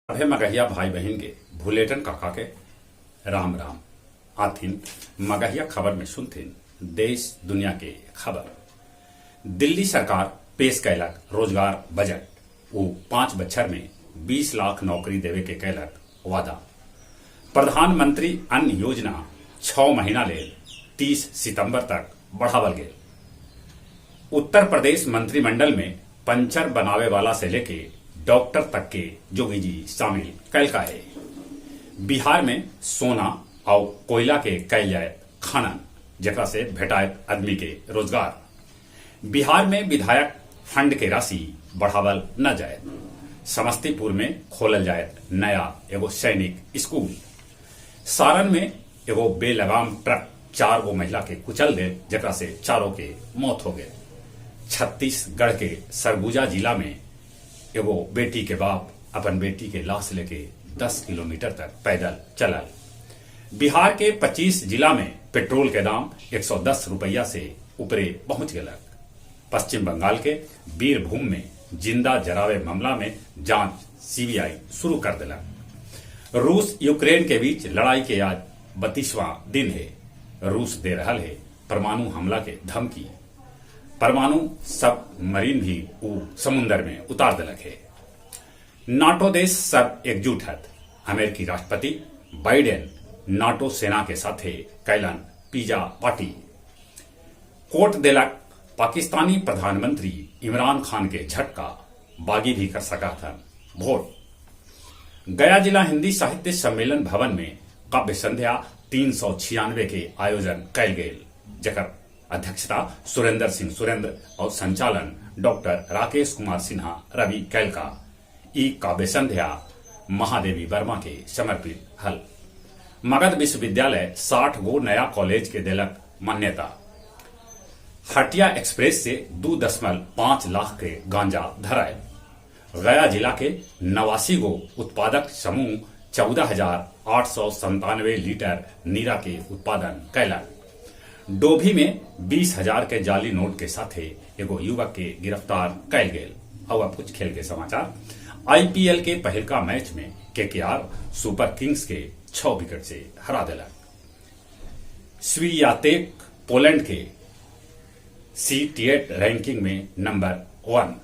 सभे मगहिया भाई बहिन के भुलेटन काका के राम राम। आथिन मगहिया खबर में सुनथिन देश दुनिया के खबर। दिल्ली सरकार पेश कैलक रोजगार बजट, ऊ 5 बच्छर में 20 लाख नौकरी देवे के कैलक वादा। प्रधानमंत्री अन्न योजना 6 महीना लेल 30 सितंबर तक बढ़ावल गेल। उत्तर प्रदेश मंत्रिमंडल में पंचर बनावे वाला से लेके डॉक्टर तक के जोगी जी शामिल कैलका है। बिहार में सोना और कोयला के कैल जाए खनन, जेकरा से भेटायत आदमी के रोजगार। बिहार में विधायक फंड के राशि बढ़ावल न जाए। समस्तीपुर में खोलल जाए नया एगो सैनिक स्कूल। सारण में एगो बेलगाम ट्रक 4 गो महिला के कुचल दे, जेकरा से 4 के मौत हो गए। छत्तीसगढ़ के सरगुजा जिला में एगो बेटी के बाप अपन बेटी के लाश लेके 10 किलोमीटर तक पैदल चलल। बिहार के 25 जिला में पेट्रोल के दाम 110 रुपया से ऊपरे पहुंच गलक। पश्चिम बंगाल के बीरभूम में जिंदा जरावे मामला में जांच सीबीआई शुरू कर दिलक। रूस यूक्रेन के बीच लड़ाई के आज 32वां दिन है। रूस दे रहा है परमाणु हमला के धमकी। परमाणु सबमरीन भी ऊ समुन्दर में उतार दिलक है। नाटो देश सब एकजुट हत। अमेरिकी राष्ट्रपति बाइडेन नाटो सेना के साथे कैलन पिज्जा पार्टी। कोर्ट दिलक पाकिस्तानी प्रधानमंत्री इमरान खान के झटका, बागी भी कर सका था वोट। गया जिला हिंदी साहित्य सम्मेलन भवन में काव्य संध्या 396 के आयोजन कैल गेल, जकर अध्यक्षता सुरेंद्र सिंह सुरेंद्र और संचालन डॉक्टर राकेश कुमार सिन्हा रवि कैलका। ई काव्य संध्या महादेवी वर्मा के समर्पित हल। मगध विश्वविद्यालय 60 गो नया कॉलेज के देलक मान्यता। हटिया एक्सप्रेस से 2.5 लाख के गांजा धराए। गया जिला के 89 गो उत्पादक समूह 14,897 लीटर नीरा के उत्पादन कैलक। डोभी में 20,000 के जाली नोट के साथे एगो युवक के गिरफ्तार कैल गेल। और अब कुछ खेल के समाचार। आईपीएल के पहलका मैच में केकेआर सुपर किंग्स के 6 विकेट से हरा देलक। स्वियातेक पोलैंड के सीटीएट रैंकिंग में नंबर 1।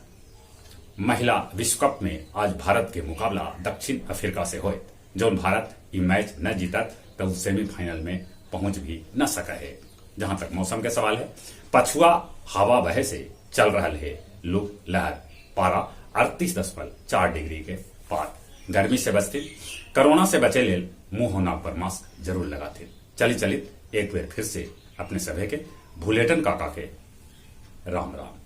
महिला विश्व कप में आज भारत के मुकाबला दक्षिण अफ्रीका से होए। जौन भारत ई मैच न जीतत तो सेमीफाइनल में पहुंच भी न सका है। जहां तक मौसम के सवाल है, पछुआ हवा बहे से चल रहा है लू लहर, पारा 38.4 डिग्री के पार। गर्मी से बचते, कोरोना से बचे लेल मुंह नाक पर मास्क जरूर लगाते। चली चलित एक बार फिर से अपने सभे के भुलेटन काका के राम राम।